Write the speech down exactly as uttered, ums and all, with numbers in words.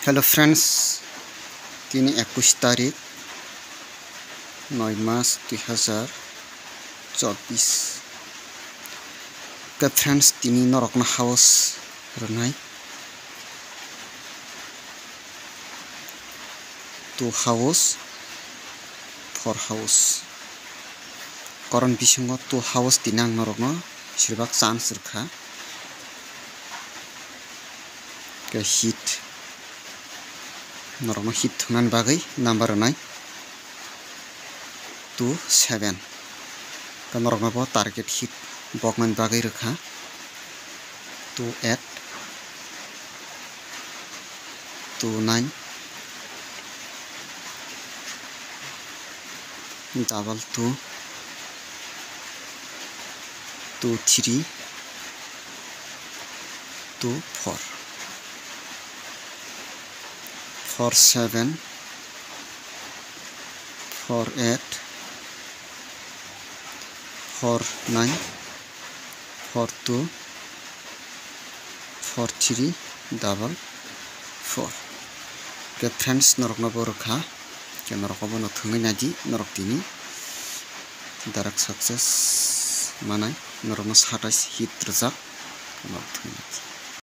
Hello friends, tini ekush tarik, noi mas dui hazar chobbish. Ke friends, tini norokno house rwnai, two house, four house. Koron bisingo two house tini ang norokno sirbak chance rwkha. Ke hit, norokno hit thwngnani bagwi number rwnai two seven. Ke norokno bo target hit boknani bagwi rwkha two eight, two nine, double two, two three, two four, four seven, four eight, four nine, four two, four three, double four. Ke friends, norokno bo rwkha, ke norok bono thwngwi naidi, norok tini direct success manai, norokno satais hit rwjak, norok thwngwi naidi.